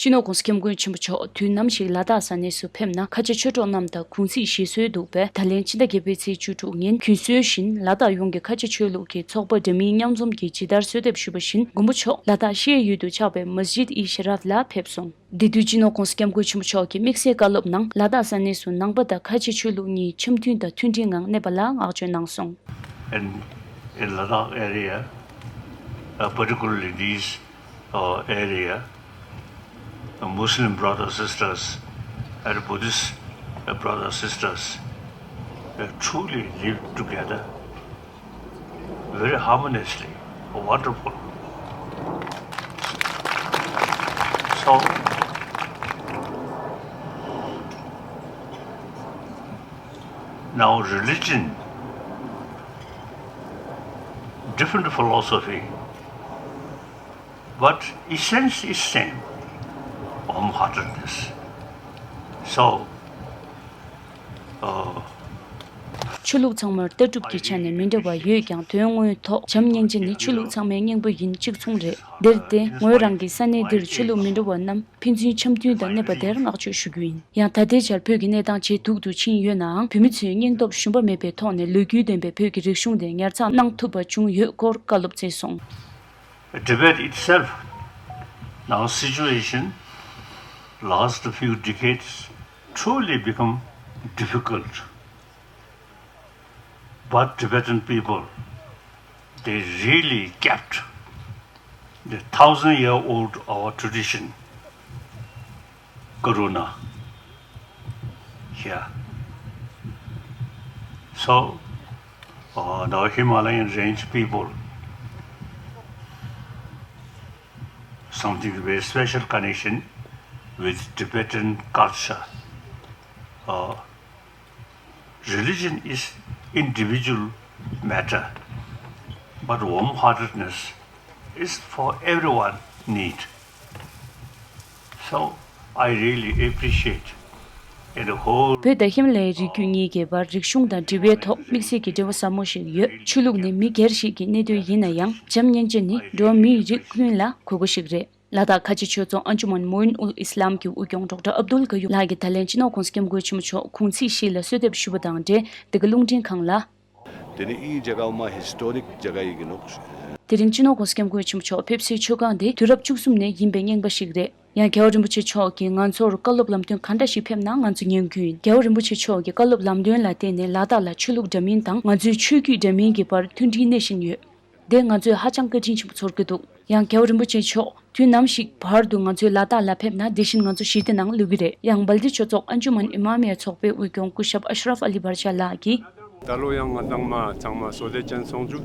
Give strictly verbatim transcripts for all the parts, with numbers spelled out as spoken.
སྤྱི་ནོར་༸གོང་ས་༸སྐྱབས་མགོན་ཆེན་པོ་མཆོག་དུས་ནམ་ཞིག་ལ་དྭགས་ས་གནས་སུ་ཕེབས་ན། ཁ་ཆེ་ཆོས་གྲོགས་རྣམས་དང་གུང་ཚིགས་བཞེས་སྲོལ་འདུག་པས། ད་ལན་ཕྱི་ཟླ་བརྒྱད་པའི་ཚེས་བཅུ་དྲུག་ཉིན་རྒྱུན་སྲོལ་བཞིན་ལ་དྭགས་ཡོངས་ཀྱི་ཁ་ཆེ་ཆོས་ལུགས་ཀྱི་ཚོགས་པ་འདྲ་མིན་མཉམ་འཛོམས་ཀྱིས་ཇི་ལྟར་གསོལ་འདེབས་ཞུས་པ་བཞིན། མགོན་པོ་མཆོག་ལ་དྭགས་ཤེས་ཡུལ་དུ་ཆགས་པའི་མ་སི་ཇིད་ཨི་ཤ་རབ་ལ་ཕེབས་སོང་། འདི་དུས་སྤྱི་ནོར་༸གོང་ས་༸སྐྱབས་མགོན་ཆེན་པོ་མཆོག་གིས་དམིགས་བསལ་བཀའ་སློབ་ནང་། ལ་དྭགས་ས་གནས་སུ་ནང་པ་དང་ཁ་ཆེ་ཆོས་ལུགས་གཉིས་འཆམ་མཐུན་དང་མཐུན་སྒྲིལ་ངང་གནས་པ་ལ་བསྔགས་བརྗོད་གནང་སོང་། In, in Ladakh area, uh, particularly these, uh, area, uh, Muslim brothers, sisters, and Buddhist, uh, brothers, sisters, uh, truly live together very harmoniously. Wonderful. So, now religion, different philosophy, but essence is same, warm-heartedness. So, uh, ཆོས་ལུགས་ཚང་མར་ལྟ་གྲུབ་ཀྱི་ཆ་ནས་མི་འདྲ་བ་ཡོད་ཀྱང་། དོན་དངོས་ཐོག་བྱམས་སྙིང་རྗེ་ནི་ཆོས་ལུགས་ཚང་མའི་སྙིང་པོ་ཡིན། གཅིག་མཚུངས་རེད། འདིར་བརྟེན་ངོས་རང་གིས་ས་གནས་འདིར་ཆོས་ལུགས་མི་འདྲ་བ་རྣམས་ཕན་ཚུན་འཆམ་མཐུན་དང་གནས་པ་དེར་བསྔགས་བརྗོད་ཞུ་རྒྱུ་ཡིན། ཡང་ད་ལྟའི་ཆར་བོད་ཀྱི་གནས་སྟངས་ཇེ་སྡུག་ཏུ་ཕྱིན་ཡོད་ནའང་། བོད་མི་ཚོས་སྙིང་སྟོབས་ཞུམ་པ་མེད་པའི་ཐོག་ནས་ལོ་རྒྱུས་ལྡན་པའི་བོད་ཀྱི་རིག་གཞུང་དེ་ཉར་ཚགས་གནང་ཐུབ་པ་བྱུང་ཡོད་སྐོར་བཀའ་སློབ་སྩལ་སོང་། Tibet itself, now situation, last few decades, truly become difficult. But Tibetan people, they really kept the thousand-year-old our tradition, Karuna, here. So, uh, the Himalayan range people, something very special connection with Tibetan culture. Uh, religion is individual matter, but warm-heartedness is for everyone need. So I really appreciate in the whole བོད་དང་ཧི་མ་ལ་ཡའི་རི་རྒྱུད་གཉིས་ཀྱི་བར་རིག་གཞུང་དང་འབྲེལ་བའི་ཐོག་དམིགས་བསལ་གྱི་འབྲེལ་བ་ཟབ་མོ་ཞིག་ཡོད། ཆོས་ལུགས་ནི་མི་སྒེར་ཞིག་གི་གནད་དོན་ཡིན་ན་ཡང་། བྱམས་སྙིང་རྗེ་ནི་འགྲོ་བ་མིའི་རིགས་ཀུན་ལ་དགོས་མཁོ་ཞིག་རེད། ལ་དྭགས་ཁ་ཆེ་ཆོས་ཚོགས་ཨན་ཇུ་མན་མོ་ཨིན་ཨུལ་ཨི་སི་ལམ་གྱི་དབུ་སྐྱོང་ཌོག་ཊར་ཨབ་དུལ་ག་ཡུམ་ལགས་ཀྱིས་ད་ལན་སྤྱི་ནོར་གོང་ས་སྐྱབས་མགོན་ཆེན་པོ་མཆོག་གུང་ཚིགས་བཞེས་ལ་གསོལ་འདེབས་ཞུས་པ་དང་འབྲེལ། འདི་ག་རླུང་འཕྲིན་ཁང་ལ། དེ་ནི་ཨི་ཇ་ག་མ་ཧིས་ཊོ་རིག་ཇ་ག་ཡི་གི་ནོག་དེ་རིང་སྤྱི་ནོར་གོང་ས་སྐྱབས་མགོན་ཆེན་པོ་མཆོག་ཕེབས་སའི་མཆོད་ཁང་དེ་དུས་རབས་བཅུ་གསུམ་ནས་ཡིན་པའི་རྙིང་པ་ཞིག་རེད། ཡང་རྒྱལ་བ་རིན་པོ་ཆེ་མཆོག་གིས་ང་ཚོར་བཀའ་སློབ་ལམ་སྟོན་ག་འདྲ་ཞིག་ཕེབས་ན་ང་ཚོ་ཉན་རྒྱུ་ཡིན། རྒྱལ་བ་རིན་པོ་ཆེ་མཆོག་གི་བཀའ་སློབ་ལམ་སྟོན་ལ་བརྟེན་ནས་ལ་དྭགས་ལ་ཆོས་ལུགས་འདྲ་མིན་དང་ང་ཚོའི་ཆོས་བརྒྱུད་འདྲ་མིན་གྱི་བར་མཐུན་སྒྲིལ་གནས་བཞིན་ཡོད། དེ་ང་ཚོས་ཧ་ཅང་བཀའ་དྲིན་ཆེན་པོ་ཚོར་གྱི་འདུག་ཡང་རྒྱལ་བ་རིན་པོ་ཆེ་མཆོག་དུས་ནམ་ཞིག་བར་དུ་ང་ཚོའི་ལ་དྭགས་ལ་ཕེབས་ན། དེ་བཞིན་ང་ཚོ་ཞི་བདེ་ནང་ལུས་ཀྱི་རེད། ཡང་སྦལ་ཏི་ཆོས་ཚོགས་ཨན་ཇུ་མན་ཨི་མ་མི་ཡ་ཚོགས་པའི་དབུ་སྐྱོང་སྐུ་ཞབས་ཨ་ཤ་རབ་ཨ་ལི་བར་ཤ་ལགས་ཀྱིས། ད་ལོ་ཡང་ང་དང་མ་ཚང་མ་བསོད་བདེ་ཅན་སོང་བཅུག་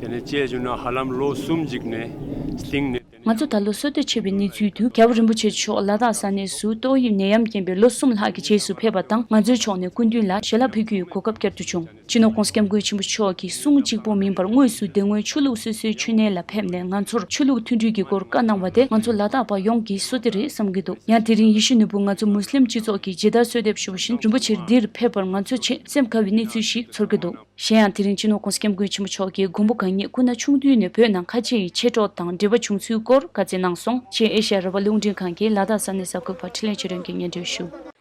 དེ་ནས་དཔྱད་བཞུགས་ན་ཧ་ལམ་ལོ་གསུམ་ཅིག་ནས་སྟེང་ནས། ང་ཚོ་ད་ལོ་བསོད་བདེ་ཆེ་བའི་གནས་ཚུལ་དུ། རྒྱལ་བ་རིན་པོ་ཆེ་མཆོག་ལ་དྭགས་ས་གནས་སུ་ཏོག་དབྱིབས་ནད་ཡམས་རྐྱེན་པས་ལོ་གསུམ་ལྷག་གི་རྗེས་སུ་ཕེབས་པ་དང་། ང་ཚོའི་ཕྱོགས་ནས་སྐུ་མདུན་ལ་ཞལ་ལག་ཕུལ་རྒྱུའི་གོ་སྐབས་བསྐྱར་དུ་བྱུང་། སྤྱི་ནོར་གོང་ས་སྐྱབས་མགོན་ཆེན་པོ་མཆོག་གིས་གསུང་གཅིག་པོ་མིན་པར་དངོས་སུ་དེ་སྔོན་ཆོས་ལུགས་སོ་སོའི་མཆོད་གནས་ལ་ཕེབས་ནས་ང་ཚོར་ཆོས་ལུགས་མཐུན་སྒྲིལ་གྱི་སྐོར་བཀའ་གནང་བ་དེ་ང་ཚོ་ལ་དྭགས་པ་ཡོངས་ཀྱི་བསོད་བདེ་རེད་བསམ་གྱི་འདུག་ཡང་དེ་རིང་ཡིད་བཞིན་ནོར་བུ་ང་ཚོ་མུ་སི་ལིམ་སྤྱི་ཚོགས་ཀྱིས་ཇི་ལྟར་གསོལ་འདེབས་ཞུ་བ་བཞིན། རིན་པོ་ཆེ་འདིར་ཕེབས་པར་ང་ཚོ་ཆེས་སེམས་དགའ་བའི་གནས་ཚུལ་ཞིག་ཚོར་གྱི་འདུག་གཞན་ཡང་དེ་རིང་སྤྱི་ནོར་གོང་ས་སྐྱབས་མགོན་ཆེན་པོ་མཆོག་གིས་མགོན་པོ་གང་ཉིད་སྐུ་ན་ཆུང་དུས་ནས་བོད་ནང་ཁ་ཆེ་ཡི་མཆེད་གྲོགས་དང་འབྲེལ་བ་བྱུང་ཚུལ་སྐོར་བཀའ་སྩལ་གནང་སོང་། ཆེས་ཨེ་ཤ་ཡ་རང་དབང་རླུང་འཕྲིན་ཁང་གིས་ལ་དྭགས་ས་གནས་གསར་འགོད་པ་འཕྲིན་ལས་ཆོས་སྒྲོན་གྱིས་སྙན་སྒྲོན་ཞུ།